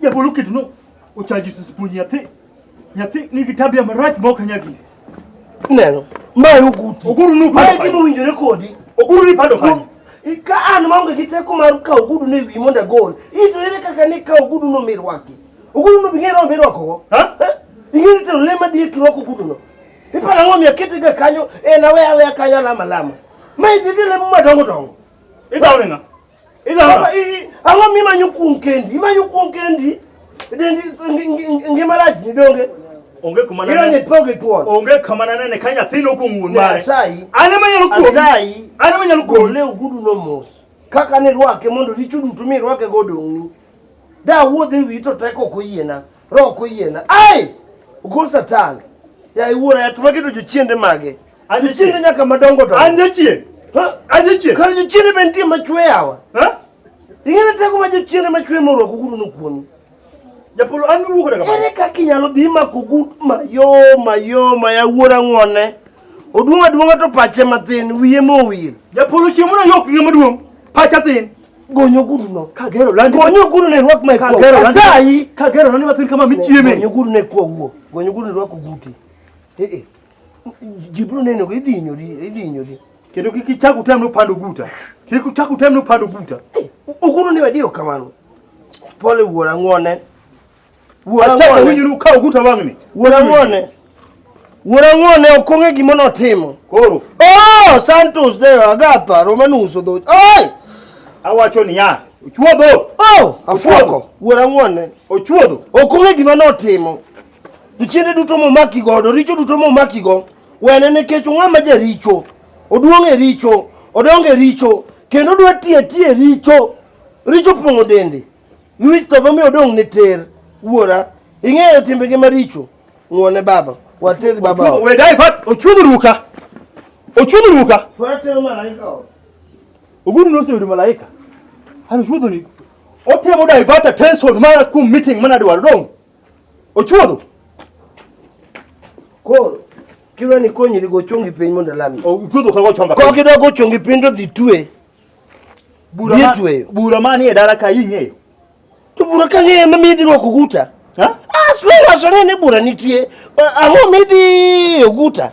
Jabolo keto no ochaji spoon nyathi. Nyathi nigi tabia marach ma ok anyal gini. Neno. Mae oguti. Oguru nu Mae pando gima kanyo. owinjore kodi. Oguru ni pando kanyo. Ka an maonge gi teko mar kawo ogudu no e wiyi mondo agol. In to ere kaka ne ikawo ogudu no mirwaki? Ogudu no bing'e romo mirwakogo? Ha? Eh? Ing'e ni tero le madier kirwako ogudu no. Iparo ang'o omiyo akete ga kanyo en aweya aweya kanyo alama alama. Mae dhi gi lemo madongo dongo. Idhawo ne ng'a? Idhawo Baba, ang'o mimanyo kuong kendi? Imanyo kuong kendi? Dendi ngima rach ni donge? Onge kuma Iro ni nanene. tho gi thuon. Onge kama nanene ka nyathino okuong' wuon mare. Asayi. An ema anyalo kuomi. Asayi. An ema anyalo kuomi. Gole ogudu no mos. Kaka ne rwake mondo richo duto mirwake go odong'ni. Da awuodh e wiyi to teko ok oyiena. Roho ok oyiena. Ai! Ogol Satan. Yaye wuora, yath maketo jochiende mage. An Jochiende jachien. nyaka madongo dongo. An jachien. Ha? An jachien. Kare jochiende be nitie machwe yawa. Ha? Ing'e ni teko ma jochiende machwe morwako ogudu no kuomi. Japolo an miwuok koda kamano. Ere kaka inyalo dhi mako ogut mayom ayoma ya wuora ng'wone. Oduong' aduong'a to pache mathin, wiye mowil. Japolo chiemo na yok ng'ama duong'. Pacha thin. Gony oguduno. Kagero landi. Gony oguduno irwak ma ikwa. Kagero landi. Asayi. Kagero landi mathin kama michieme. Gony oguduno ikwa wuo. Gony oguduno irwak oguti. Eh eh. Ji biro neno idhi hinyori, idhi hinyori. Kendo kik ichak utem no pando guta. Kik uchak utem no pando guta. Eh, ogudu ni wadiyo kamano. Pole wuora ng'wone. Wuora Achako ng'wone. winjo ni ukawo guta wang'ni. Wuora ng'wone. Wuora ng'wone ok ong'e gima notimo. Koro Oh, Santos de Agatha Romanus odho. Oi! awacho niya, ochuodho. Oh, afuoko. Wuora ng'wone. Ochuodho. Ok ong'e gima notimo. Jochiende duto momaki godo, richo duto momaki go, wene nikech ong'ama jaricho. Oduong' e richo, odongo e richo, kendo odwa tiyo atiya e richo. Richo opong'o dende. Gi wich tho momiyo odong' ne ter. Wuora, ing'eyo timbege maricho. Ng'uone baba. Water baba. ot. We dai fat ochuodho ruka. Ochuodho ruka. Watero malaika ot. Ogudu noseyudo malaika. An ochuodho ni. Otemo divert attention mara kuom meeting mana dwaro dong. Ochuodho. Koro kidwa ni konyri go chongi piny mondo alami. Ochuodho kago chonga. Kok idwa go chongi piny to dhi twe. Bura Dhi ma, tweyo. bura manie dala ka ing'eyo. To bura ka ng'eyo ema miyi dhi rwako guta. Ha? As long as ong'e ni bura nitie, ang'o midhi oguta?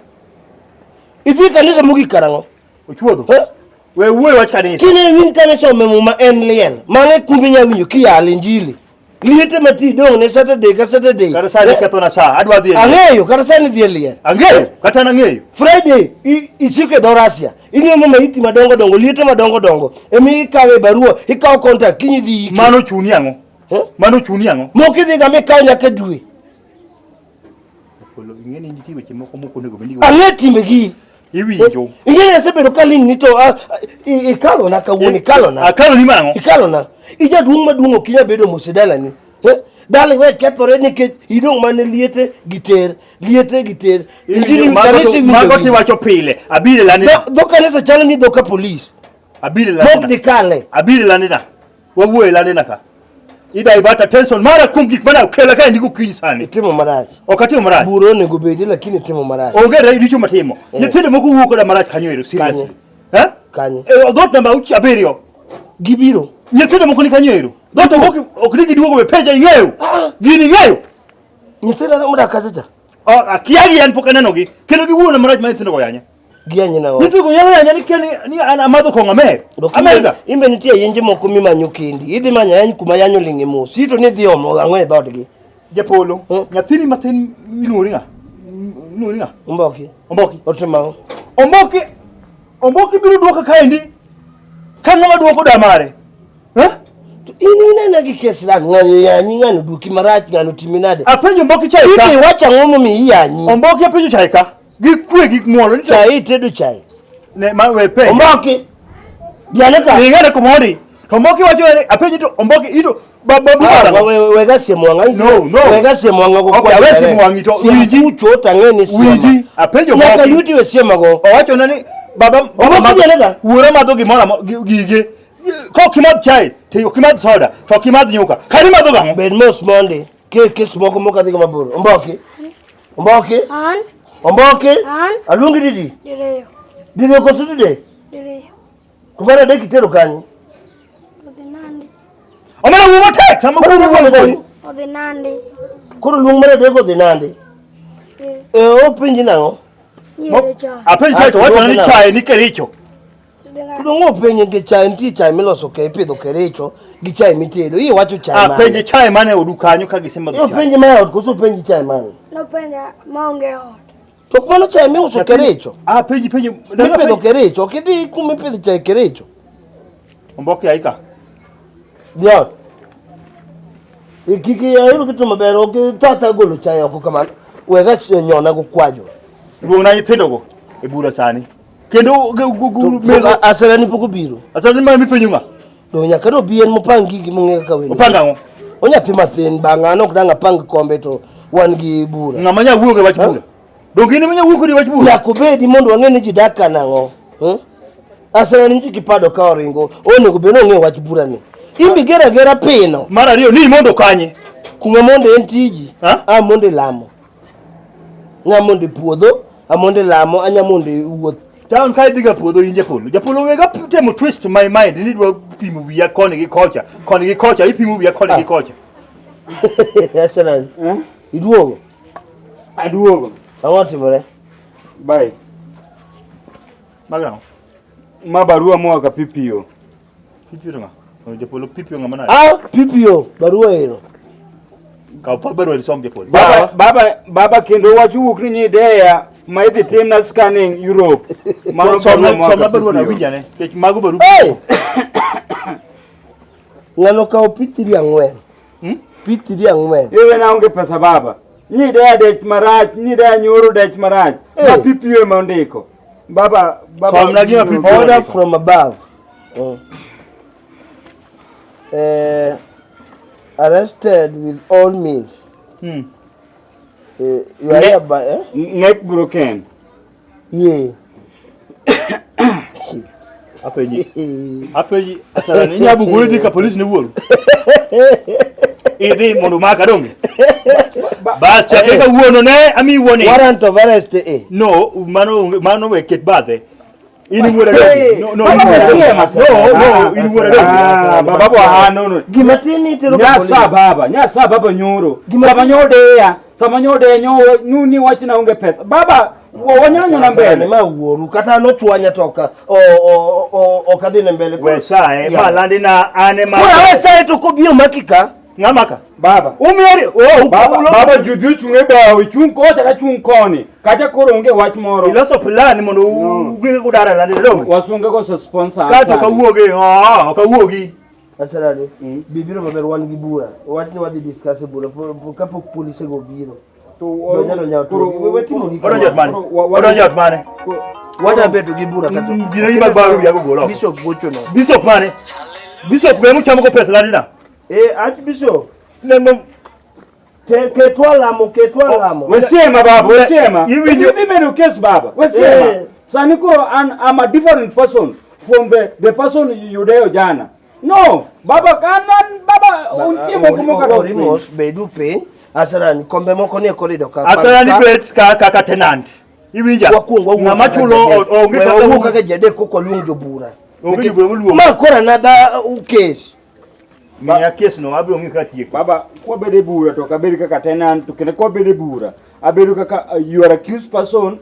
Idhi kanisa mogik karang'o? Ochuodho. Eh? We wuoyo wach kanisa. Kine winj kanisa ome muma en liel. Mano e kuma inya winjo kiyalo injili. Liete ma ti dong' ne Saturday ka Saturday. Kata sani ketho na saa, adwa dhi e liel. Ang'eyo kata sani dhi e liel. Ang'eyo, kata an ang'eyo. Friday isiko e dho Rasia. Inyomo maiti madongo dongo, liete madongo dongo. Emi ikawe barua, ikawo contact kiny idhi yike. Mano chuni ang'o? Eh? Mano chuni ang'o? Moko idhi ga mikaw nyaka dwe. Polo, ing'e ni nitie weche moko mok onego bed ni Ang'e timbegi. iwinjo. Ing'e ni asebedo ka ling' ni to ikalona kawuono, ikalona. Akalo ni marang'o? Ikalona. Ijaduong' maduong' ok inyal bedo mos e dalani. Eh? Dala iwe kethore nikech idong' mana liete gi ter, liete gi ter. Injili Mago kanisa to- iwinjo Mago winjo. tiwacho pile. Abiro e landina. Dho kanisa chalo ni dho ka polis. Abiro e Mok landina. dikale. Abiro e landina. Wawuoyo e landina ka. I divert attention mara kuom gik mana okela ka indiko kiny sani. Itimo marach. Ok atimo marach. Bura onego bedi lakini itimo marach. Onge richo matimo. Eh. Nyithindo moko wuok koda marach kanyo ero seriously. Kanye? Eh? Kanye? E dhoot namba auchi abiriyo. Gibiro. Nyithindo moko ni kanyo ero. Dhoot ok ok ni giduogo be penja ing'eyo. Ah. Gini ing'eyo. Nyithindo modak kacha cha. Oh, akia gi an pok anenogi. Kendo giwuoyo marach ma nyithindo go yanya. Giyanyi nang'o? Nyithindo go nyalo yanya ni kia ni an amadho kong'o amer. Amerga. Imbe nitie yenje moko mimanyo kendi. Idhi manyo yany kuma yany oling'e mos. Ito ni idhi omo ang'o e dhoodgi. Japolo, Eh? nyathini matin iluongo ni ng'a? Iluongo ni ng'a? Omboki. Omboki. Otimo ang'o? Omboki Omboki biro duoka kaendi. Ka ng'ama duoko da mare. Eh? To in inena gi kes lang' ng'ani yanyi ng'ani oduoki marach ng'ani otimi nade? Apenjo Omboki chai Ito ka. iwacho ang'o momiyo iyanyi? Omboki apenjo chai ka. Gi kwe gi muolo ni Chai itedo chai. Ne ma we penjo. Omboki. Biane ka. Ing'e kumori. To Omboki wacho ni apenji to Omboki ito ba ba Ah, ba. wega siemo wang'a. No, no. Wega siemo wang'a go. Okay, awe siemo wang'i to winji. Kucho to ang'e ni siema. Winji. Apenjo Nyaka Omboki. yuti we siema go. Owacho na ni baba Omboki biane ka. wuora madho gimoro amo- gige. Kok imadh chai, to ok imadh soda, to ok imadh nyuka. Kari madho gang'o? Bed mos mondi. Ke kes moko moko adhi go mabor. Omboki. Omboki. An. Omboki. An. Aluongi didi. Diriyo. Diriyo koso dide? Diriyo. To mar adek itero kanye? Odhi nandi. Omera wuo matek sama Koro wuo wuo matek. matek. Odhi nandi. Koro luong mar adek odhi nandi. Eh. Eh, openji nang'o? Nyiere chae. Apenji chae to wacho ni chae ni Kericho. To dong' openje nikech chae nitie chae miloso ke ipidho Kericho gi chae mitedo. Iye wacho chae mane? Apenje chae mane e odu kanyo ka gisemadho chae. Openje mae ot koso openji chae mane? Nopenja maonge ot. To ok mano chae miuso Kericho? Apenji penjo. Mipidho Kericho, ok idhi kuma ipidho chae Kericho. Omboke aika. Dhi ot. Kik ayud kitimo maber, ok tata golo chae oko kamano. Wega nyona go kwajo. Luongna nyithindogo e bura sani. Kendo asera ni pok obiro. Asera ni ma mipenjo ng'a? To nyaka nobi en mopang gigi mong'e kaka wendo. Opang ang'o? Onyathi mathin bang' an ok dang' apang kombe to wan gi bura. Ng'ama nya wuok e wach bura? Donge in ema nya wuok kodi e wach bura? Nyaka obedi mondo wang'e ni ji dak ka nang'o. Hmm? Asera ni ji kipado ka oringo, onego bed ni ong'e wach bura ni. In bi gera gera pino. Mar ariyo ni mondo kanye? Kuma mondo en tiji. Ha? A mondo ilamo. Nya mondo e puodho, a mondo ilamo, anya mondo iwuoth. Town ka idhiga puodho in japolo. Japolo wega temo twist my mind ni dwa pimo wiya koni gi kocha, koni gi kocha, ipimo wiya koni gi kocha. Asera ni. Eh? Iduogo. Aduogo. Ang'o otimore? Bye. Mago nang'o? Ma barua moa ka PPO. PPO to ng'a? Oh, Japolo PPO ng'ama nade? Ah, PPO, barua ero. Kaw pa barua isom japolo. Baba, baba, baba kendo wach owuok ni nyideya ma idhi timna scanning Europe. Mano Somna barua moa somna ka barua na PPO. winj ane. Nikech mago barupe. Hey! Ng'ano kawo pithiri ang'wen. Hmm? Pithiri ang'wen. Iwe na onge pesa baba. Nyideya dech marach, nyideya nyoro dech marach. Ma Eh. PPO ema ondiko. Baba, baba. Somna gima PPO Order ondiko. from above. Mm. Eh, arrested with all means. Hmm. Eh, you are hereby, eh? Neck broken. Yeah. Apenji. Apenji. Asara ni nyabu guri dhi ka polis ne wuoru. Idhi mondo omaka donge. Bas chakre kawuono ne ami wuoni. Warrant of arrest eh. No, mano onge- mano we ket bathe. In wuora donge. No, no, in Baba wuora wasiema donge. No, no, in wuora donge. Ah, baba bwa no no. Gima tin ni itero ka Nyasa polis. baba, nyasa baba nyoro. Sama nyodeya, sama nyodeya nyo nuni wachna onge pesa. Baba, wanyalo nyona mbele. Ma wuoru kata nochwanya to ok ok adhi ne mbele. We sae, ma landi na ane ma. Koro awe sae to kobiro maki ka. Ng'amaka. Baba. Umieri. Oh, Baba, baba judhi ochung' e bao, ichung' kocha ka chung' koni. Kacha koro onge wach moro. Iloso plan mondo No. ugenge kudara landi donge. Wasunge koso sponsor. Kato asante. kawuogi, oh, kawuogi. Asarani, bi biro maber wan gi bura. Wach ni wadhi discuss e bura kapok polise go obiro. Donjo donjo Koro- we timo gi Odonjo ot mane? Koro wa- wa- Odonjo ot mane? Wadwa bedo gi bura kata. Gino ima baru yago golo. Bishop gocho no. Bishop mane? Bishop gwe muchamo go pesa landi na. Eh, Archbishop, Neno te ketwa lamo, ketwa lamo. Wesiema baba, wesiema. Iwinjo- Idhi medo kes baba. Wesiema. Eh. Sani koro an I'm a different person from the person yudeyo jana. No, baba kanan baba untie moko moko dok piny. Orimos, bedu piny. Asarani, kombe moko nie corridor ka. Asarani bet ka kaka tenant. Iwinja? Wakuong wawuok. Ng'ama kaka chulo ji adek. onge We kaka wawuok wuok. kaka ji adek kok waluong jobura. Onge jobura moluong. Ma koro another case. Miya kes no abiro ng'iyo kaka tieko. Baba, kwabedo e bura to ok abed kaka tenant, to kendo kwabedo e bura, abedo kaka you are accused person,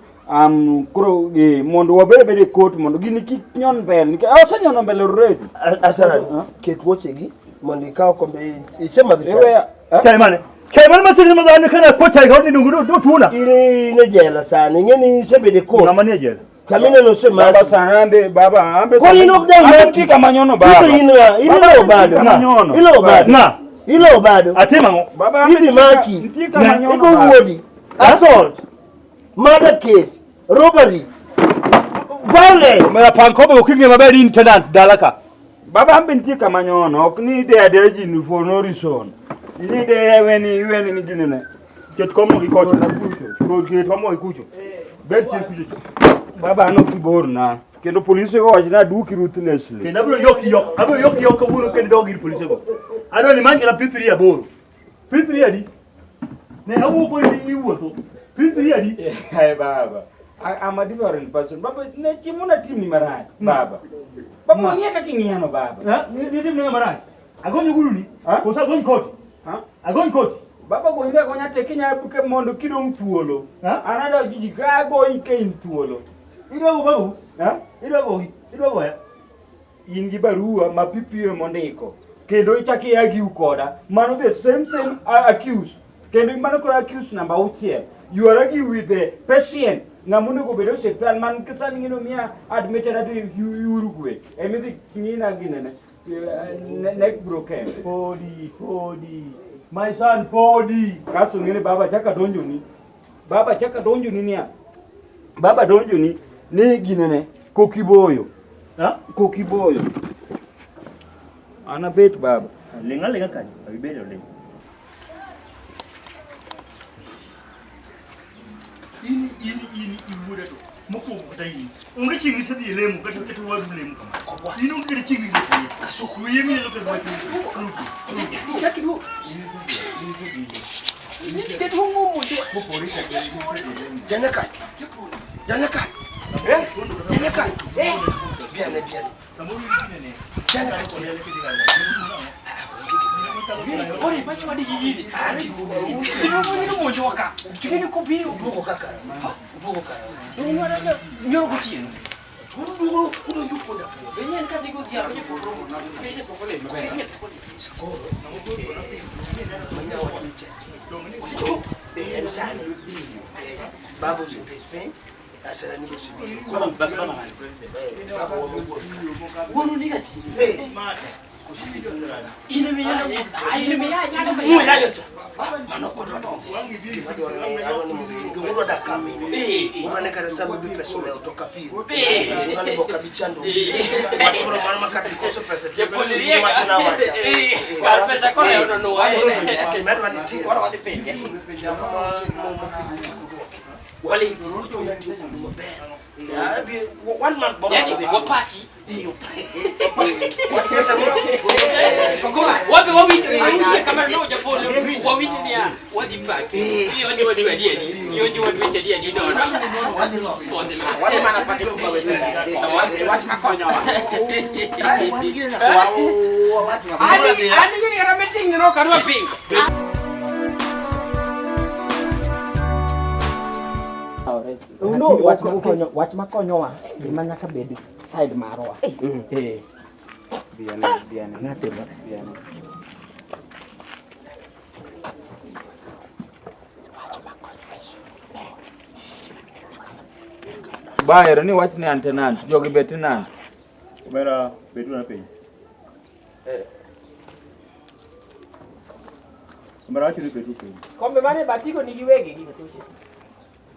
koro mondo wabed abeda e court mondo gini kik nyon mbele, nikech osenyono mbele already. Asarani, ket wuochegi mondo ikaw kombe isemadho chai. Iweya, eh? Chai mane? Chai mane masiri madhani kana ko chai ka ni dungu do tuna. In in e jela sani, ing'e ni isebedo e court. Ng'ama nie jela? Kamineno Baba osemaki. sana ambe baba ambe Koro in ok dang' ambe maki. nitie kama nyono baba. Ito in ng'a? In Baba, ilowo nitie bado. kama nyono. Ilowo bado. Ng'a? Ilowo bado. Atimo ang'o? Baba ambe Idhi nitie ka- maki. nitie kama nyono Igo baba. wuodi. Assault. Murder case. Robbery. Violence. Mera pankobe ok ing'e maber in tenant dala ka. Baba ambe nitie kama nyono, ok ni ide adeya ji ni for no reason. Ni ide iweni iweni ni ginene. Ket komno gi kocha. Ket komno gi kucho. Bed chien kucho. Baba an ok iborna. Kendo polise go wacho ni aduoki ruthlessly. Kendo abiro yoki yok. Abiro yoki yok kawuono kendo idog ir polise go. Adwa ni many kata P3 aboro. P3 adi? Ne awuok kodi ni iwuotho. P3 adi? Hey, baba. I'm a different person. Baba, ne chiemo na timni marach, baba. Baba, ng'iya kaka ing'iyano, baba. Ha? Ni timni marach. Agonyo guruni. Ha? Koso agony koti. Ha? Agony koti. Baba gonyri agonya tek inyalo buke mondo kidong' thuolo. Ha? An adwa jiji ka agoyi ka in thuolo. Idwa go babu? Ha? Idwa gogi? Idwa goya? In gi barua ma PPA mondiko. Kendo ichak i argue koda. Mano the same same accuse. Kendo mano koro accuse namba auchiel. You are arguing with the patient. Ng'ama onego bed e osiptal man sani ng'ino miya admitted adhi Uruguay. Emidhi ng'ina ginene. Neck broken. Podi, podi. My son, podi. Kasto ng'ene baba chaka donjoni. Baba chaka donjoni niya. Baba donjoni ni ginene kokiboyo. Ha? Kokiboyo. An abet baba. Ling' aling'a kanyo. Abibedo ling'. In in in iwuoda to mokwongo kata in. Onge chieng' misedhi e lemo kata kata wadu lemo kama. In onge kata chieng' midhi e lemo. Wiye mineno ka gima Janyaka. Janyaka. Eh? Janyaka. Biane biane. Samoro inene. Janyaka. Ore pachi wadigi gini. Tinofonera monjoka ka. Tikeni kobiro. Uduogo kaka. Uduogo kara. Unwara nyoro gotieno. Uduogo udonjo ponda ponda. Benyen kadhi godhiambo jopok romo. Benye pok olemo. Benye pok olemo. Koro. Manyawa tuchatie. En sani. Baba osebet piny. Asera ni osebiro. Baba baba mane. Baba wamowuok ka. Wuonu ni gati. Eh. In emiya in emiya nyalo Muyayo cha. Mano kodwa donge. Gima dwaro ni adwa ni mondo in. Donge udwa dak ka mine. Udwa ni kata sama ibi pesa olewo to ok apim. Udwa ni ok abi chando. Wach moro moro ma kata ikoso pesa to Japol riek. iwachona awacha. Kar pesa koro yudo nuwa. Gima adwa ni tim. Koro wadhi pinge. Joma mopingo kik udwoki. Wali. Wachuna tiyo kodu maber. One month boro Yani odhi. wapaki. Wach pesa moro. Wapi wawito awinjo kamano no japol wawito niya wadhi paki. Ionjo wadhi adieri. Ionjo wadhi weche adieri nono. Wadhi loso. Wadhi loso. Wadhi mana paki kuma weche. Wach makonyowa. Ai, wan gi nyaka wach Ani ani gini kata meeting no kadwa pingo. No, wach makonyo, wach makonyowa gima nyaka bed side marwa. Eh. Bahero ni wach ni an tenant, jogi be tenant. Omera beduna piny. Omera wacho ni bedu piny. Kombe mane batigo nigi wegegi.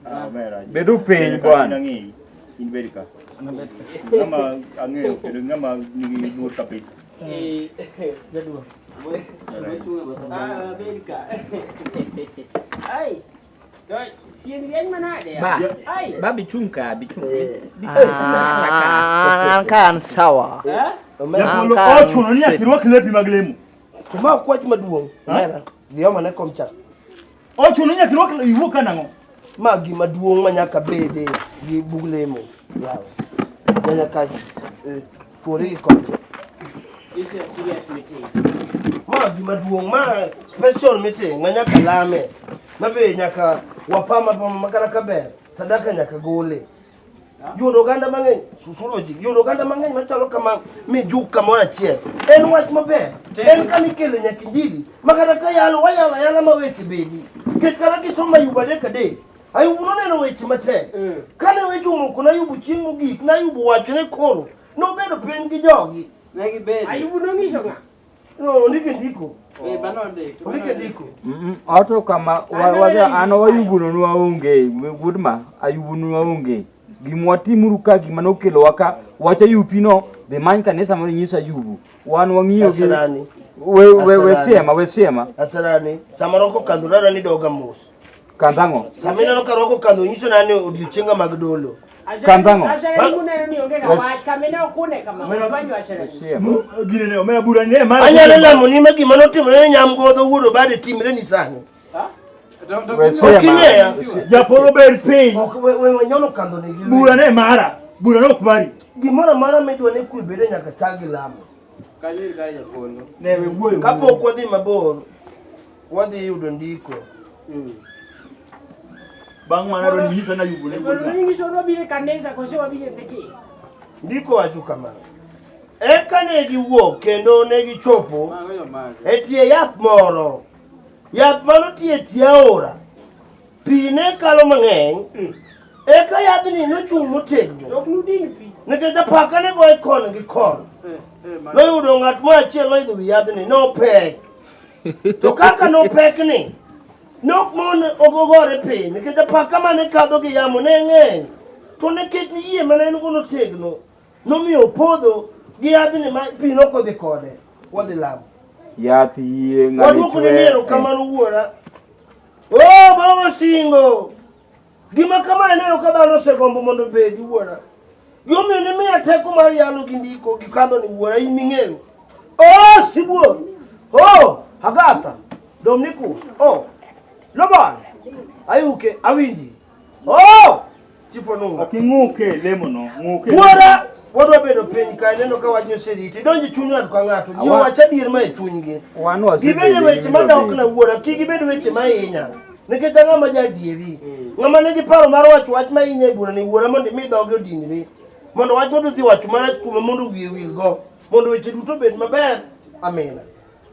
Ah, Omera. Bedu piny Nyaka bwana. in ang'eyi. In bed ka. Ng'ama ang'eyo kendo ng'ama nigi luor kabisa. Eh. Jaduong'. Ah, bed ka. Ai. To chieng' rieny manade ya? Ba. Ai. Ba bichung' ka, bichung'. An ka an sawa. Eh? Japolo ochuno ni nyaka irwak lepi mag lemo. To ma ok wach maduong'. Omera, dhi omane kom cha. Ochuno ni nyaka irwak iwuok ka nang'o? Ma gima duong' ma nyaka bede gi bug lemo. Yawa. Janyaka tuori gi kombe. This is a serious meeting. Ma gima duong' ma special meeting ma nyaka lame. Ma be nyaka wapam apama ma kata ka ber sadaka nyaka gole. Yudo oganda mang'eny susuro ji yudo oganda mang'eny machalo kama mijuk kamoro achiel en wach maber en kama ikele nyaka injili ma kata ka yalo wayalo ayala ma weche bedi nikech kata kisomo Ayubu adek adek Ayubu noneno weche matek kane weche omoko n'Ayubu chieng' mogik n'Ayubu wacho ne koro nobedo piny gi jogi Ayubu nong'iso ng'a? No, ondike ndiko ondike ndiko Oto kama an wayubuno nwaonge, wuod ma, ayubu nwaonge. Gima watimuru ka gima nokelowa ka, wach ayupi no, dhi many kanisa mondo inyis ayubu. Wan wang'iyo gi... Asarani. We, we, we Asarani. siema, we siema. Asarani sama rwako kandho dwaro ni doga mos Kandhang'o? sama ineno ka rwako kandho nyiso na ni odiochienga mag dolo Kandhang'o? Asharani muneno ni onge ga wach kamene okune kama odwanyo asharani. Siema. Gine ne omera bura ni e mara. anyalo lamo ni ma gima notimore ne nyamgodho wuod obade timre ni sani We Ok siema. ing'eya Japolo bed piny. Ok, we nyono kandho ni gi Bura ne mara. Bura ne ok mari. gimoro amora midwa ni kwe bede nyaka chak gi lamo Ne we wuoyo. kapok wadhi mabor Wadhi yudo ndiko. Bang' mano adwa ni nyisa na yugo ne Japolo wuod ni nyiso ni wabiro e kanisa kose wabiro e meeting? Ndiko wacho kama. Eka ne giwuok kendo ne gichopo e tie yath moro. Yath manotie e tie aora. Pi ne kalo mang'eny. Eka yadhni nochung' motegno. Ok nudin pi. Nikech apaka ne goye koni gi koni. Noyudo ng'at moro achiel noidho wi yadhni, nopek. To kaka nopekni, nok mon ogogore piny nikech apaka mane kadho gi yamo ne ng'eny. To nikech yie mane en go notegno, nomiyo opodho gi yadhni ma pi nokodhi kode. Wadhi lamo. Yath yie ng'ani Waduoko ni chwe. erokamano wuora. Oh, baba singo. Gima kama ineno ka dhano osegombo mondo obedi wuora. Gimomiyo ne miya teko mar yalo gi ndiko gi kadho ni wuora in ming'eyo. Oh, sibuor. Oh, Agatha. Dominiku. Oh. Loban. Ayuke, awinji. Oh! Chief Onunga. Ok ing'uke lemono, ng'uke. Wuora, wadwa bedo piny ka ineno ka wach oseriti. Donjo e chuny ng'ato ka ng'ato. Ji owach adier ma e chunygi. Wan wasebede Gibed weche gi madok winjo na wuora, kik gibed weche ma hinya. Nikech ang'ama ma jaadieri. Ng'ama nigi paro mar wacho wach ma hinya e bura ni wuora mondo imi dhoge odinre. Mondo wach mondo dhi wacho marach kuome mondo wiye wil go. Mondo weche duto obed maber. Amina.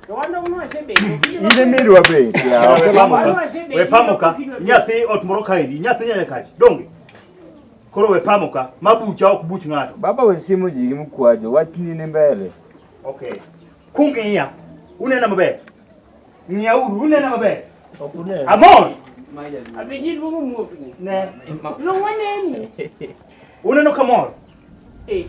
To wan dong nwasebedo. In emirwa bet. ya, ok We pamo ka. Wasebet. We pamo ka. Nyathi ot moro kaendi, nyathi nyanya kachi. Donge? Koro we pamo ka. Ma bucha ok buch ng'ato. Baba we siemo ji gi mkwajo, wachni ni mbele. Okay. Kung'iya, unena maber. Ng'iyauru, unena maber. Ok uneno. Amor. Abinyi luongo muofni. Ne. Luongo neni. Uneno kamor. Eh.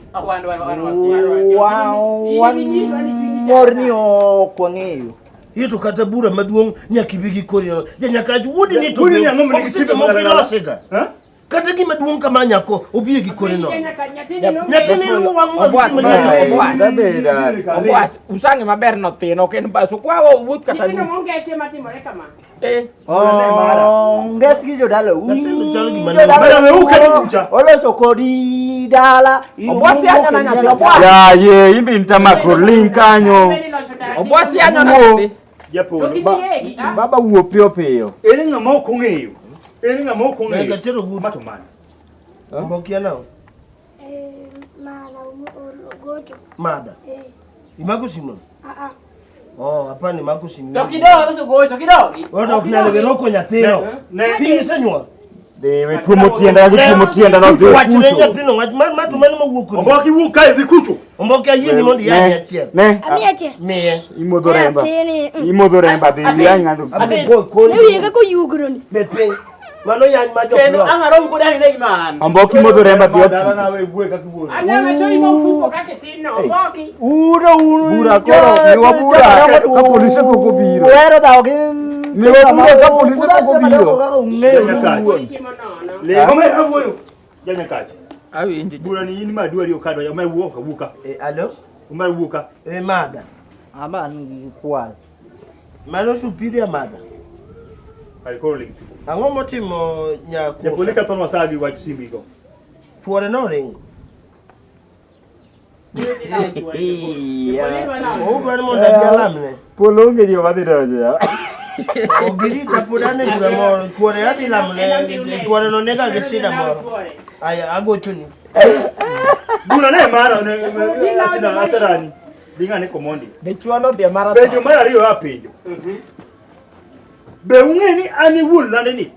Mor ni ok wang'eyo. Hiyo to kata bura maduong' nyaka ibi gi kori. Ja nyaka wuodi ni to Wuodi ni ang'o ma nigi ok seche timbe moko magalagala? ilosega. Ha? Kata gima duong' kama nyako obiye gi kori no. Nyathini Nyathini luwo wang' Obwas, ma obwas. Dabeda. Obwas, usange maber nothin, ok en bas. Okwawa owuoth kata Nyithindo lu. mongese matimore kama. Eh, Onges gi jodala Nyathini chalo gima jodala Madam, we uketi bucha. oloso kodi dala Obwas yanyo na nyathi, obwas. Ya ye, imbi ntamako link kanyo. Obwas yanyo na nyathi. Japolo. To kik ah. Baba wuo piyo piyo. Ere ng'ama ok ong'eyo? Ere ng'ama ok ong'eyo? Nyaka tero buta. Ma to mane? Mbokia nao. Eh, madha ogocho. Madha. Eh, Imako simu? ah ah. Oh, hapana imako simu. To kidogo koso gocho kidogi. Wewe ok nyal weroko nyathino. Ne. Piny isenyuol. Dhi we tuomo tienda gi tuomo tienda no dhi Wach ne kucho. nyathino wach ma ma to mano mawuok kodi. Oboki wuok kae dhi kucho. Omboke ayieni mondo iyany Ne, achiel. Ne. Ami achiel. Miye. Imodho remba. Nyathini. Imodho remba dhi yany ng'ato. Abi go kori. Ne wiye kaka oyugno ni. Bed piny. Mano yany ma Kendo joplot. ang' arom kod ang' ne gima an. Omboki imodho remba dhi ot Dala kucho. na we wuoyo kaka iwuoyo. Anyama soyi mofuko kaka itin no. Oboki. Uno uno Bura koro, miwa bura ka polise pok obiro. Uhero dhawo gi Miwa bura ka polise pok obiro. Kaka ung'eyo Janyakach. wuon. Itimo nono. Le, omera wuoyo. Janyakach. Awinji. Bura ni in ma dwari okado, omera wuo ka wuoka. Eh, alo. Omera wuoka. Eh, madha. Ama an gi kwal. Mano superior madha. Kare koro ling. Ang'o motimo Japolo nyakosa? ketho saa gi wach simbi go. Chuore noringo. Odwa ni mondo abi alamne. Polo onge yo madhi donjo ya. Ogirita pod an e bura moro. Chuore adhi lamne. Chuore no nega gi shida moro. Aya agochoni. Bura ne mara ne asina asarani. Dingane komondi. Dichuo nodhi e marathon. Penjo mar ariyo apenjo. Be ung'eyo ni an iwuon lande ni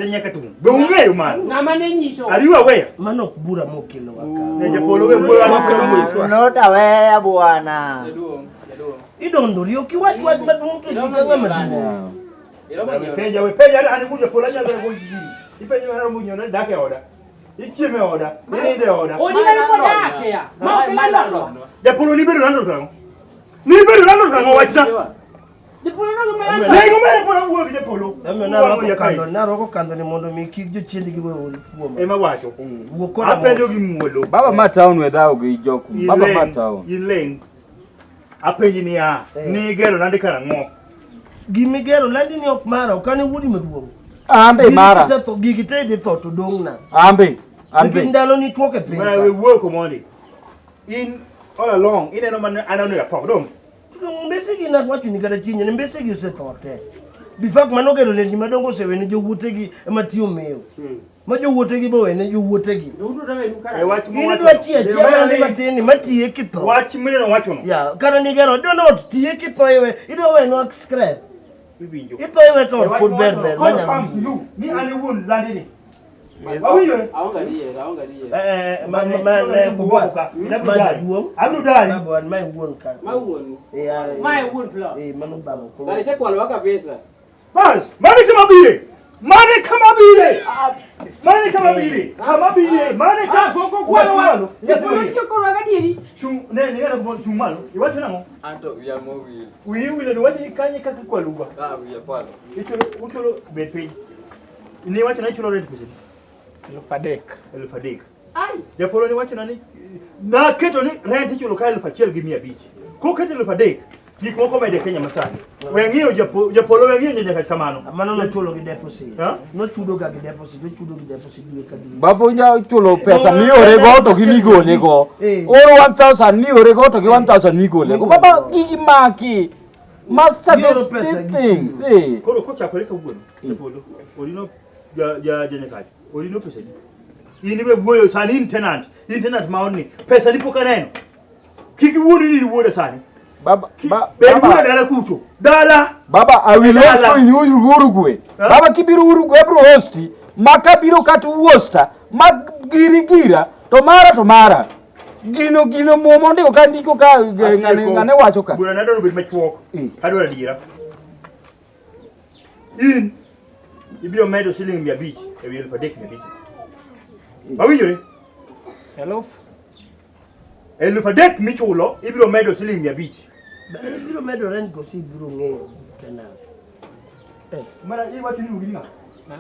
nyaka tung'. Be ung'eyo mano? Ng'ama ne nyiso. Are you aware? Mano ok bura mokelo wa ka. Ne japolo we wuoyo an Not aware bwana. Idondori ok iwach wach maduong' to ji ka ng'ama duong'. Penja we penja an iwuon japolo anyalo go gini. Ipenjo mana munyo ne dak e oda. Ichiemo e oda, inindo e oda. Odi kare kodake ya. Ma ok landlord. Japolo ni bedo landlord karang'o? Ni bedo landlord karang'o wachna? Japolo no ma landlord. Lengo mere polo wuoyo gi japolo. Emomiyo narwako kandho, narwako kandho ni mondo mi kik jochiende gi we kuoma. Ema wacho. Eh, wuo koda Apenjo mos. gi muolo. Baba ma town we dhawo gi jok. In Baba ma leng', town. in leng'. Apenji niya, Eh. nigero nandi karang'o? Gimigero landi ni ok mara, ok an e wuodi maduong'. Ambe Gigi mara. kisetho, gigi te idhi tho to dong'na. Ambe. Ambe. Nikech ndalo ni chuok e piny Mana ka. we wuoyo komondi. In all along ineno mana an onego atho, dong. Mbesegi nawacho ni kata chieng' ni mbesegi osetho te. Bifak manogero lendni madongo osewene jowuotegi ema tiyo mewo. Ma jowuotegi be owene jowuotegi. E wach In mowacho. idwa tiyo achiel Omera mane ni- matin ni matiye kitho. Wach mineno wachono. Ya, kata nigero idwa ni ot tiye kitho iwe, idwa wenwa scrap. Iwinjo. Itho iwe ka ot pod ber ber manyalo Confirm biro. to you ni an e wuon landini. Awinjore? Aonge adier, aonge adier. Eh, ma ma ma ne kubwa. Ma jaduong'. Abiro dari. Babu an ma e wuon ka. Ma wuon. Eh, ah, eh. Ma e wuon plot. Eh, mano baba koro. Gari isekwalowa kabisa. Bas, mane kama bire. Mane kama bire. Mane kama bire. Kama bire. Mane Ah, kama. koko kwalowa. Japolo Nyathi tiyo kodwa gadieri. Chung ne ne ng'ano chung malo. Iwacho nang'o? Anto wiya mowil. Wiyi wilo ni wacho ni kanye kaka kwaluga. Ah, wiya palo. Ichulo uchulo bed piny. Ni wacho na ichulo rent pesa. 3,000. 3,000. Ai. Japolo ni wacho na ni naketo ni rent ichulo ka 1,500. Koketo 3,000 gik moko mede Kenya masani. We ng'iyo japolo we ng'iyo nyaka kamano. Mano nochulo gi deposit. Ha? Nochudo ga gi deposit, ochudo gi deposit dwe ka dwe. Babu nya chulo pesa miore go to gi migole go. Eh. Oro 1000 miore go to gi 1000 migole go. Baba gigi maki. Master Mioro this, pesa these gi things. siro. Eh. Koro kochakore kawuono, japolo, orino ja ja ja nyakacho, orino pesa di. In iwe wuoyo sani in tenant, in tenant ma odni, pesa ni pok aneno. Kik iwuondi ni in wuoda sani. Baba, ba, Bed wuoda baba, dala kucho. Dala! baba, I will Dala. host you in Uruguay. Huh? Baba kibiro Uruguay abiro hosti. Ma kabiro kata Worcester, ma giri gira, to mara to mara. Gino gino muomo ndiko ka ndiko ka ng'ane Atieko. ng'ane wacho ka. Bura nadwaro bed machuok. Mm. Adwaro adiera. In ibiro medo siling 500 ewi 3,500. Wawinjore? Eluf. 3,000 michulo ibiro medo siling 500. Ibiro medo rent koso ibiro ng'eyo tenant. Mara iwacho ni ugini ng'a?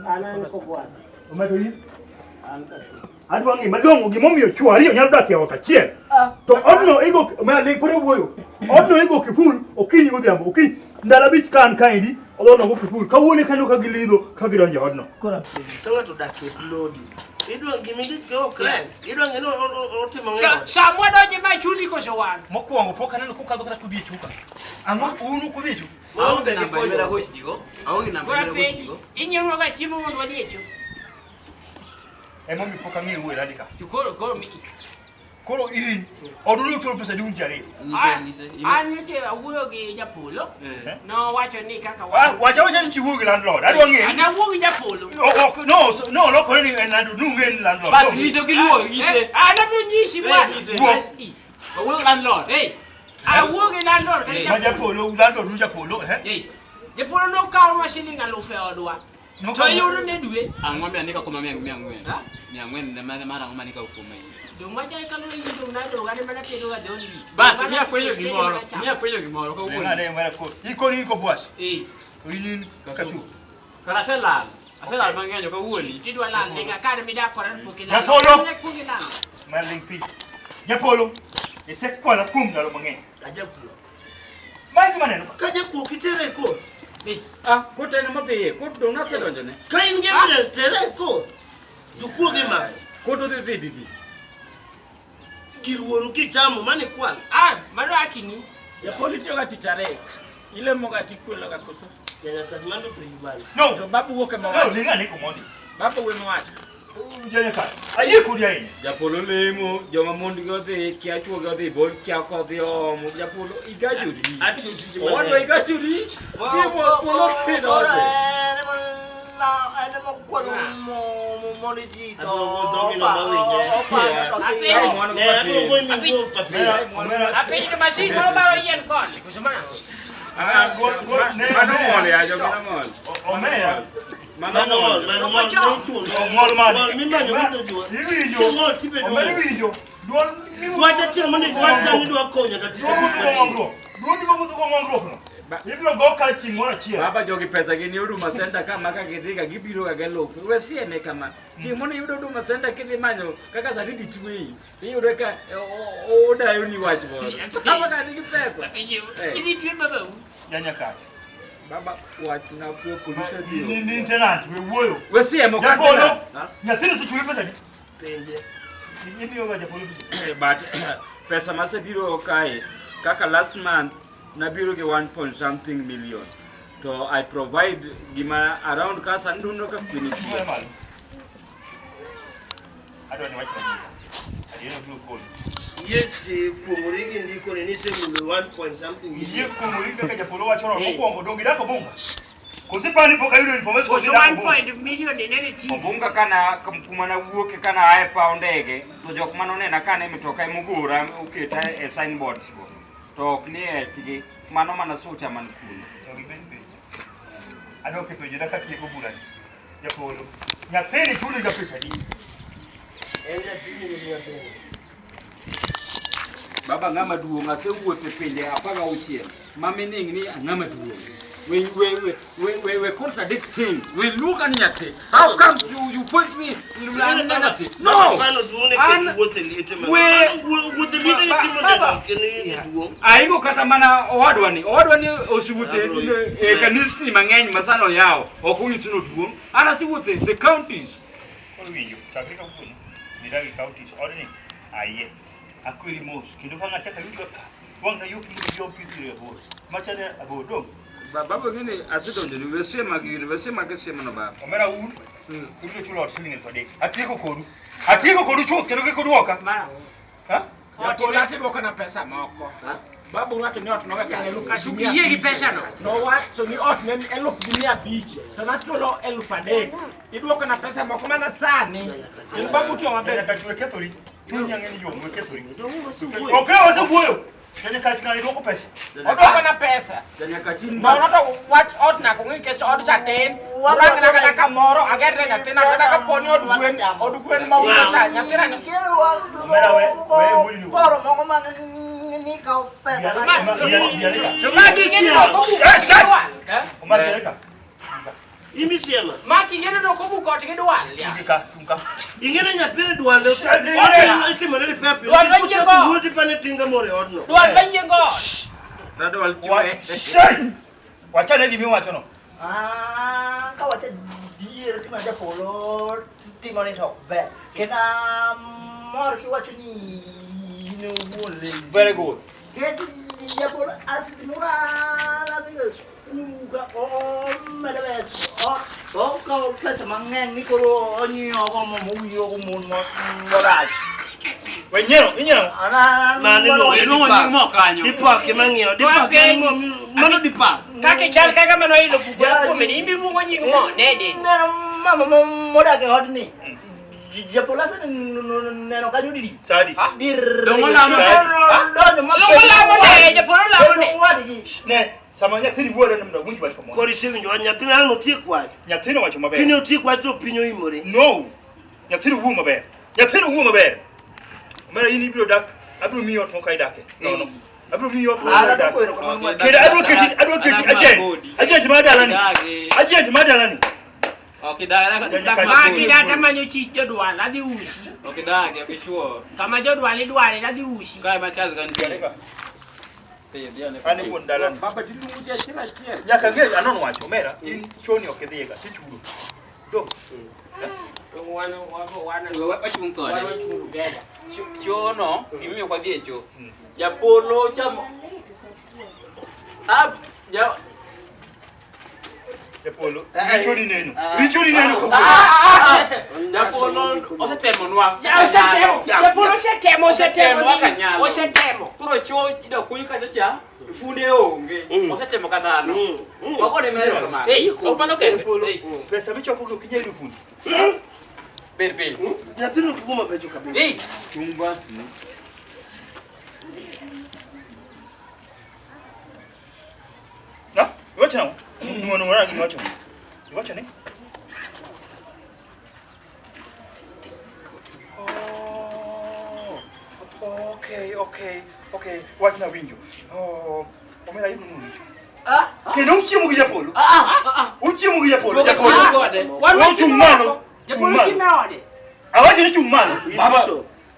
An an kobwa. Omedo in? Adwa ng'e malong'o gimomiyo chwo ariyo nyalo dak e ot achiel. To odno igo ma ling pod awuoyo. Odno igo kiful okinyi godhiambo okinyi ndalo abich ka an kaendi odno go kiful kawuono kaneno ka gilidho ka gidonjo e odno. Koro apenji, ka ng'ato odak e plodi, idwa gimidich go ok rent, idwa ng'e ni otimo ng'e ode. Sa mwadonje ma chuli koso wan. Mokwongo pok aneno kokadho kata kudhi e chuka. Ang'o un kudhi e chuka? Aonge namba mera gochnigo. Aonge namba Koro mera apenji, gochnigo. inyiewo ga chiemo mondo wadhi e cho. Emomiyo pok ang'eyo wuoyo randi ka. To koro koro mi Koro in odu ni uchulo pesa di un ji ariyo. Nyise nyise. Ine- An nyocha awuoyo gi japolo. Eh. Nowacho ni kaka Ah, Wacha wacha ni chiwuo gi landlord. Adwa ng'eyo. An awuo gi japolo. Ok no no lokore ni en landlord, nung'e ni landlord. Bas nyise ok iluor nyise. Eh, An abiro nyisi bwana. nyise. Wuo. Wawuoyo gi landlord. Eh, awuo gi landlord kata Ma japolo. japolo, landlord un japolo, eh? Eh, Japolo nokawo siling alufu e odwa. To Nokawo- yudo ne dwe. Ang'o miandika kuoma 400? Ha? 400 ne mar ang'o manika kuoma in? Dong macha kaluwore gi dong nadong ane mana tedo ga dong wich. Bas Mana miya fwenyo tedo gimoro. mana chamo. Miya fwenyo gimoro kawuono. Ng'ane mara ko. Ikoni in kobwas. Eh, In in kachu. Kara aselal. Aselal mang'eny ok awuoni. tidwa lal dinga kane midak koda to pok ilal. Japolo! Mana kuong ilal. Mar ling piny. Japolo, isekwala kuom ndalo mang'eny. Ajakuo. Ma e gima aneno. Ka jakuo kitere e court, Eh, Ah, kot en modhiye, kot dong' nasedonjone. ka in gi evidence tere e court, to kuo gi mako. Kot odhi dhi didi. Gir wuoru kichamo mano ikwalo. Ah, mano akini. Japolo itiyo ga tich adek. Ilemo ga tikwelo ga koso. Nyaka mano penj bana. No. To babu wuok ema No, wacho. ling ane komondi. Babu wuok ema wacho. Janya ka. Ayie kodi ahinya. Japolo lemo, joma mondgi odhi, kia chuogi odhi bol, kia kodhi oomo. Japolo igajori. Atiyo tije Owadwa mang'eny. igajori. Timo polo kendo odhi. Apenjo. Ne, abiro goyi miwuo papir. Apenjo to masin moro baro yien koni. Koso mana. Mano ng'ol ya, jogi mang'ol. Omera. Mano Mano ng'ol. ng'ol, mano ng'ol, nochuo. Ng'ol mane? Ng'ol mimanyo gi jochwo. Iwinjo. Ng'ol tibedo Omera ng'ol. iwinjo. Duol miwuotho. Wach achiel mondo wach ni dwa konyo kata Duol miwuotho go ng'ongruok. Duol miwuotho go ng'ongruok no. Ibiro go ka chieng' moro achiel. Baba jogi pesa gi ni Huduma Center ka ma ka gidhi ga gibiro ga gi elufu. We siene kama. Chieng' mono iyudo Huduma Center kidhi manyo kaka sani idhi tweyi. Iyudo ka odayo ni wach moro. Kama ka nigi pesa. Apenjo. Eh. Idhi twe babau. Janya kacha. Baba wachna kuo polise Ni dhio. ni tenant we wuoyo. We siemo ka Japolo. Nyathino osechuli pesa di. Penje. Imiyo ga japolo pesa. But pesa masebiro kae kaka last month Nabiro gi 1 point something million. To I provide gima around ka sani dundo ka kwe nitie. Adwa ni wach adiera. Adiera biro konyi. Yie kuong'ori gi ndiko ni nisemulo 1 point something million. Yie kuong'ori kaka japolo wacho no mokwongo donge idak Obunga? Koso ipani pok ayudo information Koso ni idak 1 Obunga? point million ni nene ti. Obunga kana kuma nawuoke kana ae paw ndege to jok manonena kane mtoka emogora oketa e signboards go to ok ni e echgi mano mana sucha man kuno. Donge ibed piny. Adwa keto jina katieko burani. Japolo. Nyathini chuli ga pesa adi? En nyathini koso nyathini? Baba ng'ama duong' asewuotho e pinje 16 ma meaning ni ang'ama duong'. We we we we we, we contradict things. We look at nyathi. How come you point me an nyathi? No. Mano duong' An- nikech wuotho e liete mang'eny. We- Wuotho e liete Ba- itimo baba. nade kendo in jaduong'? Aingo kata mana owadwa ni owadwa ni osewuotho e kanisni mang'eny ma sano oyawo ok onyisi ni oduong'. An asewuotho e the counties. Koro winjo, chakre kawuono, nidagi counties, odni, ayie. Akweri mos, kendo ka ng'acha kayudi ka, wang' na yok ni yo pithire aboro. Machane aboro, dong. Baba ng'eni asedonjo ni wesie mag gini, wesie mag siemo no baba. Omera un, ubiro chulo ot siling 3,000. Atieko kodu. Atieko kodu chuth kendo kik udwoka. Ha? Japolo ati duoko na pesa moko. Babu wacho ni ot nowe kan eluf Kasuku yie gi pesa no. Nowacho ni ot ne en 1500 to nachulo 3000. Iduoko na pesa moko mana sani. Kendo babu tiyo maber. Nyaka chwe kethori. Chuny ang'e ni yom, we kethori. Ok wasewuoyo. Nyaka chwe idwoko pesa. Oduoko na pesa. Nono to wach ot nyaka ong'e nikech od cha tin. Urangna kata kamoro agerne nyathina kata kapo ni od gwen od gwen ma uso cha nyathina ni Omera we, we wuoyi. Koro moko ma ni kawo pesa. To ma king'e ni ok obuk ot gi dwal. Omar Jereka. Imisiema. Ma king'e ni ok obuk ot gi dwal. Ya. Chungi ka, chung ka. Ing'e ni nyathini dwale Shh. itimone ni pepi. Dwal mayiengo. Wuoti pane tinga moro e odno. Dwal mayiengo ot. Radwal Wa- chwe. Shh! Wachane gima iwachono. Ah, kawacho adier gima japolo timo ni to ok ber. Kendo amor kiwacho ni in owuon lazy. Very good. Nikech japolo asimurala dhi e skul ka omedo pesa okawo pesa mang'eny ni koro onyiewogo mo mowinjogo mon morach. We nyiero, inyiero. Mano iluongo ni Iluongo dipak. nying mo kanyo. Dipak ema ng'iewo. Dipak en mo mano dipak. Kaka chal kaka mano ilo bugo kuome ni imiluongo nying mo nede. Neno mama modak e odni. Japolo aseneno kanyo didi. Sadi. Dir. Dongo lamo ne. Donjo ma. Dongo lamo ne, japolo lamo ne. Wadgi. Ne, sama nyathini wuoyo ne mondo awinj wach kamoro. Koro isewinjo wach nyathini ang' otiek wach. Nyathino wacho maber. Kine otiek wach to piny oimore. No. Nyathino wuoyo maber. Nyathino wuoyo maber. Omera in ibiro dak, abiro miyi ot moko idake. No, no. Abiro miyi ot moko idake. Kendo abiro keti, abiro keti agent. Agent mar dalani. Agent mar dalani. Ok idagi, dak Ma makodi. kidata manyo chich jodwal adhi usi. Ok idagi, ok ichuo. Kama jodwal idwale adhi usi. Kae ma siasa ka nitie. An e wuon dalani. Baba tiluongo ji achiel achiel. Nyaka ang'e anon wach omera, in choni ok idhiga, tichudo. Dong. Wachung' kode. Wan wachung' together. Cho no, gimiyo ok wadhi e cho. Japolo chamo. Ah, ja Japolo, richoni neno. Richoni neno kawuono. Japolo osetemonwa. Ya osetemo. Japolo osetemo, osetemo. Osetemo kaka nyalo. Osetemo. Koro cho idok kunyo kacha cha, funde onge. Osetemo ka dhano. Wagone mana erokamano. Eh, Ok mano kende. Eh, Pesa michoko gi ok inyal yudo fundi. Bed piny. Nyathino ok wuo mabecho kabisa. Eh, Chung basi. No, iwacho nang'o? Nuo nuo nang'o iwacho? Iwacho ni? Oh, okay, okay, okay. Wach na winjo. Oh, omera yudo nuo richo. Kendo uchiemo gi japolo. Uchiemo gi japolo. Japolo. Wan Chung wachiemo malo. oko. Japolo Chung chiemo malo. e ode. Awacho ni chung malo. Baba,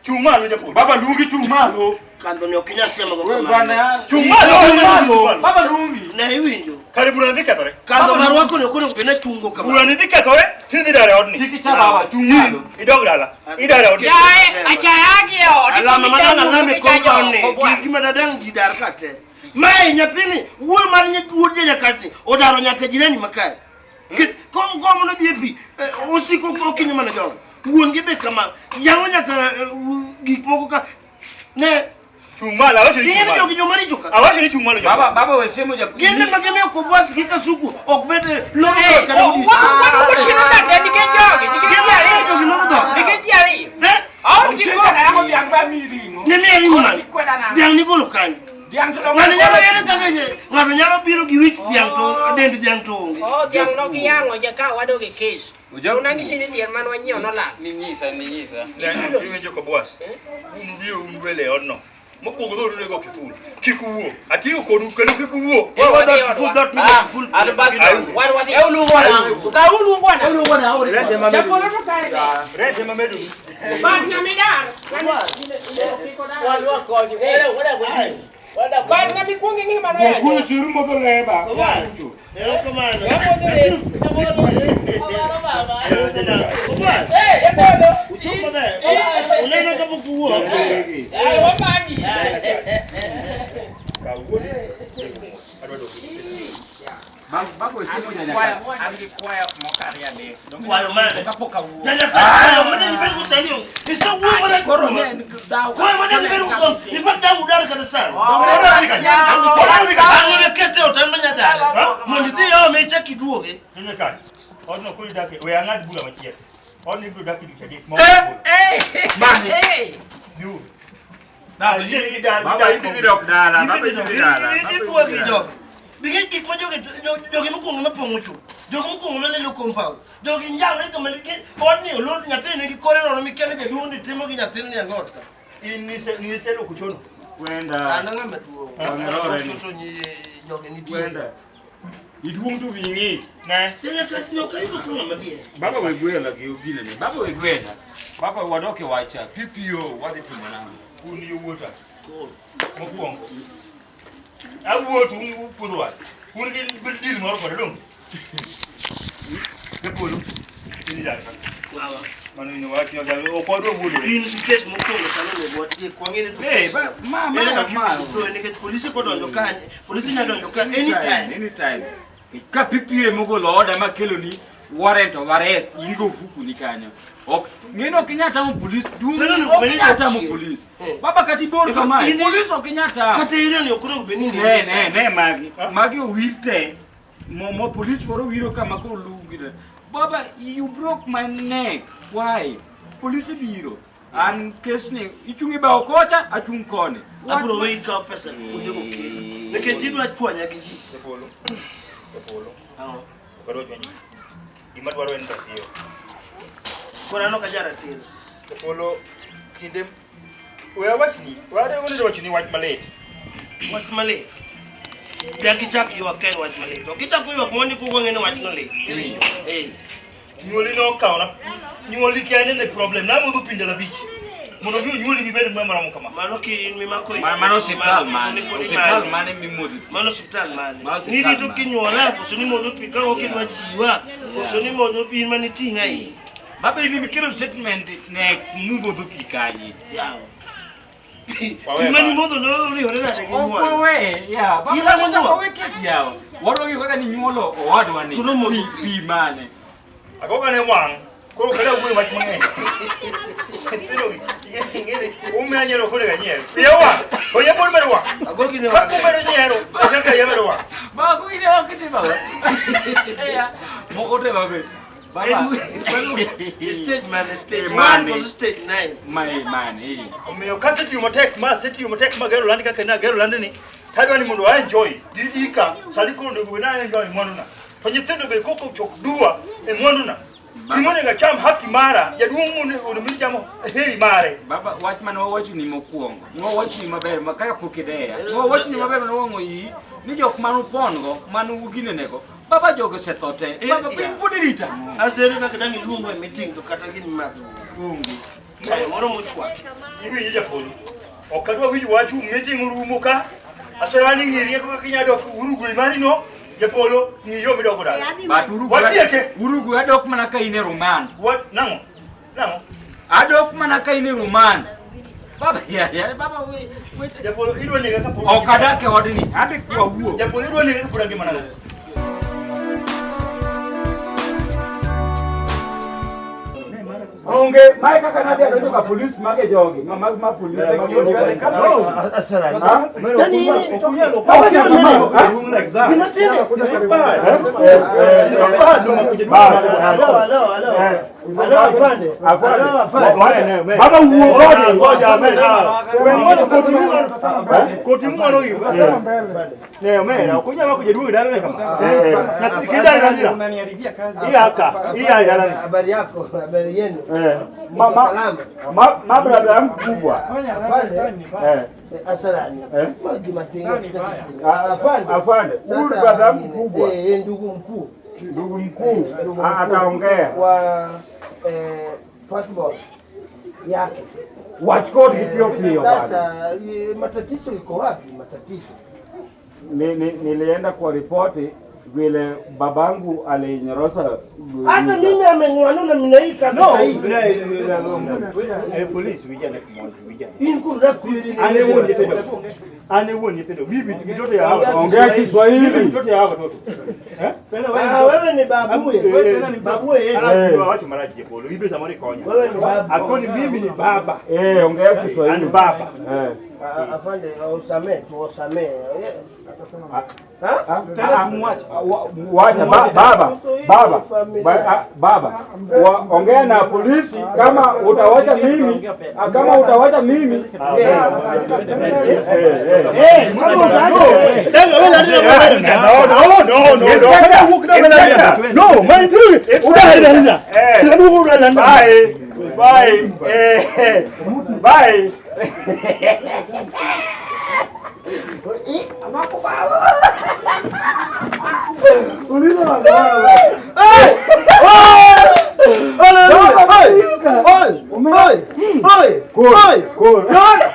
Chung malo japolo. baba luongi chung malo. Kandho ni ok inyal siemo go We kamano. bwana. Chung malo. Chung malo. Baba luongi. Ne iwinjo. Kare bura ni dhi kethore. Kandho marwako ni ok onego bed ni achungo Bura kamano. ni dhi kethore, tidhi dare odni. Kik icha baba, chung malo. Idog dala. Idare odni. Yaye, achayagi e ot. Alama madang' alame Ichajo compound ni. oko bwana. Gima dadang' ji dar ka te. Mae nyathini wuoyo mar wuod janyakatni odaro nyaka jirani makae. Komo nodhi e pi osiko okinyo mana jogo. Wuon gi be kama yang'o nyaka gik moko ka ne Chung' malo, awacho ni chung' Ing'e ni malo. jogi joma richo ka. Awacho ni chung' malo jogo. Baba, baba we siemo ja. Gin ema gimiyo kobwas gi kasuku ok bed loro dhoot kata odiechieng'. Otieno sa te nikech jogi, nikech ji ariyo. Jogi loro dhoot. Nikech ji ariyo. Aol gi Ochieng' koko. nang'o dhiang' ba mi ring'o. Ne miya ring'o mane? Kweda nang'o? Dhiang' nigolo kanye? Dhiang' to Ng'ato nyalo ere kaka ng'ato nyalo biro gi wich dhiang' to dend dhiang' to onge. Oh, dhiang' no giyang'o jaka wadog e kes. Oja- Unang'isi ni diel mane wanyiewo nolal. Ninyisa, ninyisa. Ne, iwinjo kobwas. Un ubiro un wele e odno. Mokwongo dhood unego kiful. Kik uwuo. Atiyo kodu kendo kik uwuo. Eh, wadhi e odwa. Dhoot migo kiful. An bas. Wan wadhi. E uluongo na. Ka uluongo na. Uluongo na. Rent ema medo. Japolo to kae ne. Rent ema medo. Bad ng'ama idar. Wadwa konyo. Wada wada wada. Wada Bad ng'ama ikwongo ing'e mano yanyo. Kuyo chiru modho leba. Erokamano. Kobwas. Eh, japolo. Uchung' maber. Uneno kapok uwuok. Eh, wamanyi. Kawuono. Adwa dok. Baba we siemo janyaka. An gi kwayo moko ariyo adek. Kwayo mane? Kapok awuok. Janyaka, mane ibed go sani onge. Isewuoyo marach Koro kuoma. ne en dhaw. Kwayo mane ibed go kuom. Ibed dang' udar kata sani. Odar ka. Odar ka. Ang' ne kete ot an manya dare. Mondo idhi iome ichak iduoge. Winjo ka. Odno koro idake. We ang'ad bura machielo. Odno ibiro dak dweche adek. Ma Eh, Mane? eh. Dhiuru. Ayie gi dar. Baba idhi dok dala, baba idhi dala. Ithuo gi jogi. Nikech gik ma jogi jogi mokwongo mapong'o chu. Jogi mokwongo malilo compound. Jogi njawre kama nikech odni olor nyathini nigi kore nono mikia ni jaduong' ni timo gi nyathini ni ang'ot ka. In niseluoko chono. Wenda. An ang'ama duong'. Wang'erore ni. To jogi nitie. Wenda. Iduong' to wiyi ng'ich. Ne. Janyaka ok ayudo ka ng'ama dier. Baba we gwela gi ogine ni. Baba we gwela. Baba wadok e wacha. PPO wadhi timo nang'o? Un yowuota. Mokwongo. Awuo to un upuodho wach. Un gi deal moro kode donge? Japolo. In ijar ka. Wawa. Mano in wach ok wadwa wuondore. In gi kes mokwongo sani onego watiek. Wang'e ni to Eh, kes. ba- ma ma Ere kaka ma. ibiro nikech polise kodonjo kanye, polise nyalo donjo ka anytime. Anytime. Ka PPA mogolo order makelo ni warrant of arrest in go ofuku ni kanyo. Ok, ng'eno ok inyal tamo polis, duong' Sani onego ok bed ni inyal tamo ochiel. polis. Eh. Baba kata ibor In kamae, fact, in- polis ok inyal tamo. Kata area ni ok onego bed ni Ne, ne, ne magi. Magi owir te. Mo, mo polis moro wiro kama koro lugi. Baba, you broke my neck. Why? Polisi biro. An kes ni ichung' e bao kocha, achung' koni. Abiro weyi kawo pesa kuonde mokelo. Nikech idwa chwanya gi ji. Japolo. Japolo. Ang'o? Ok adwa chwanyi. Gima dwaro en ratiro. Koro an ok aja ratiro. Japolo kinde we awachni, we onego wachni wach malit. Wach malit. Dak ichak ywak ka en wach malit. Ok ichako ywak mondi kuongo ng'e ni wachno lit. Iwinjo. Eh. Nyuoli nokawona. Nyuoli kende ne problem. Namodho pi ndalo abich. Mondo mi onyuoli mibed maromo kama. Mano ki in mimako ich. Mano osiptal Koso mane? ni pod Osiptal imanye. mane mimodho pi? Mano osiptal mane? Mano osiptal Nirito mane? kinyuola koso ni modho pi ka ok idwa jiwa koso ni modho pi in mane iting'a iye. Baba in mikelo statement ne mumodho pi kanye? Yawa. Pi Wawe mane bana. imodho noriwore nade gi Ok nyuol? wawe, ya. Baba Irango baba nyuol? wawe kesi yawa. Wadwa kaka ninyuolo owadwa ni. To nomodho Pi pi. pi mane? Agoga ne wang'. Koro kada wuoyo wach mang'eny. Nyithindo gi, umiya nyiero koro onego anyier. Iya wang'. Oye pod medo wang'. Agogi ne Ka wang'. kumedo nyiero, ok ka iya medo wang'. Baba kuine ok iti baba. Ya. Moko te babe. Baba. Stage mane? Stage Eh, one mane. koso stage nine? Mae mane. eh. Omiyo kasetiyo matek ma asetiyo matek ma gero landi kaka nagero landi ni, tadwa ni mondo a enjoy gi ika sani koro onego bed ni a enjoy mwanduna. To nyithindo be koko chok dua e mwanduna. Gima onego acham haki mara, jaduong' onego bed ni chamo heri mare. Baba wach mane wawachoni mokwongo. Nwawachoni maber ma kaka pok ideya. Nwawachoni maber mane wang'o iyi ni jok mane upon-go mane uginenego. Baba jogo osetho te. Baba piny pod irito ang'o? Asere kaka dang' iluongo e meeting to kata gini madho onge. Chae moro mochwaki. Iwinjo japolo. Ok adwa winjo wachu meeting orumo ka. Aserani ng'i rieko kaka inyalo dok Uruguay mari no. Japolo ng'i yo midok go dala. But Uruguay, Watieke. Uruguay adok mana ka in e remand. What? Nang'o? Nang'o? Adok mana ka in e remand. Baba ya ya baba we we Japolo idwa nega ka pod. Ok adak e odni, adhi kwa wuo. Japolo idwa nega ka pod angima nade? Onge, mae kaka nadhi adonjo ka polis mage jogi, ma ma ma polis. Asarani. Ha? Yani Baba, Gima tinde. Alo, alo, alo. Alo, afande. Afande. Alo, afande. Baba wuo kode. Ngoja mena. Koti muono gi. Ne mena, okunya mako jaduong' dala ne kama. Nyathi kidala dala. Unaniharibia kazi. Iya ka, iya dala ne. Habari yako, habari yenu. Eh, ma ma Salama. ma ma brother yangu kubwa. Afande. Eh, Asarani. Eh? Ma gima tinde kitaki. Afande. afande. Huyu Sasa, brother yangu kubwa. Eh, ndugu mkuu. Ndugu mkuu Ndugu a- mkuu ataongea. wa passport yake. Wach kod gi piyo piyo bana. Sasa matatizo iko wapi? Matatizo Nilienda kwa ripoti vile babangu alinyorosa hata mimi ameng'wana na mina hii kabisa hii. Eh, police vijana kimoja vijana. Inkuru kweli. Ane wuon nyithindo. Ane wuon nyithindo. Mimi mtoto ya hawa. Ongea Mimi Kiswahili. mtoto ya hawa watoto. Eh? Ah, wewe ni babuye. Babuye yetu. Alafu wacho maraji Japolo. Ibe samoro ikonya. Wewe ni babu. Akoni mimi ni baba. Eh, ongea Kiswahili. An baba. Eh. Ah, Afande, usamee tu, usamee. Ah, Ha? ah, Tena ah, tumwache. ah, Wacha baba, baba, baba, ongea na polisi kama utawacha mimi, ah, kama utawacha mimi. Eh, Eh, eh. kama utaacha- No, no, no, no. No, man, udahari. Bye. Bye. Eh, bye. Uliza baba. Oi! Oi! Oi! Oi! Oi! Hola!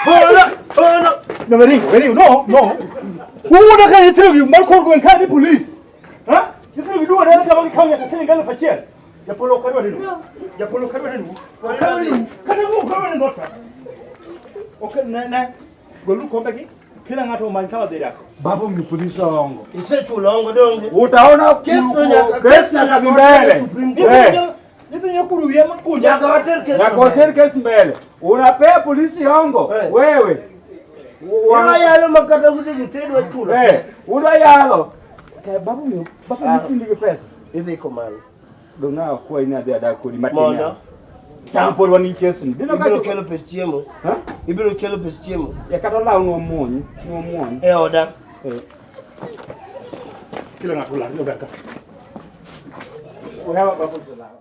Hola! Hola! No, veringo, veringo, no, no. Wuoda ka nyithindo gi mar kor gweng' ka ni police. Ha? Nyithindo gi duogo dala kama gikawo nyaka siling aluf achiel. Japolo ok adwa neno. Japolo ok adwa neno. Ok adwa neno. Kata wuok ok adwa neno ot ka. Ok ne ne. Golu kombe gi. Kila ng'ato omany kama dhi dak. Baba mi polisi ongo. Isechulo ongo donge. Utaona Kesi no nyaka- kesi nyaka dhi mbele. Supreme Court. Eh, Nyithindo nyakuru wiye makunja. Nyaka water kesi. nyaka water kesi mbele. Unapea polisi hongo Eh. wewe. Ila yalo makata kuti gitedwa chulo. Eh, udwa yalo. Baba mi baba mi tindi gi pesa. Idhi komano. Dong' akwayi ni adhi adag kodi matin. Mondo. Sama pod wan gi kesni. Dino Ibiro ka kelo pes chiemo. Ha? Ibiro kelo pes chiemo. Ya kata olaw nwamuony, nwamuony. E oda. Eh. Kila ng'ato olar odak ka. Wewe baba usilale.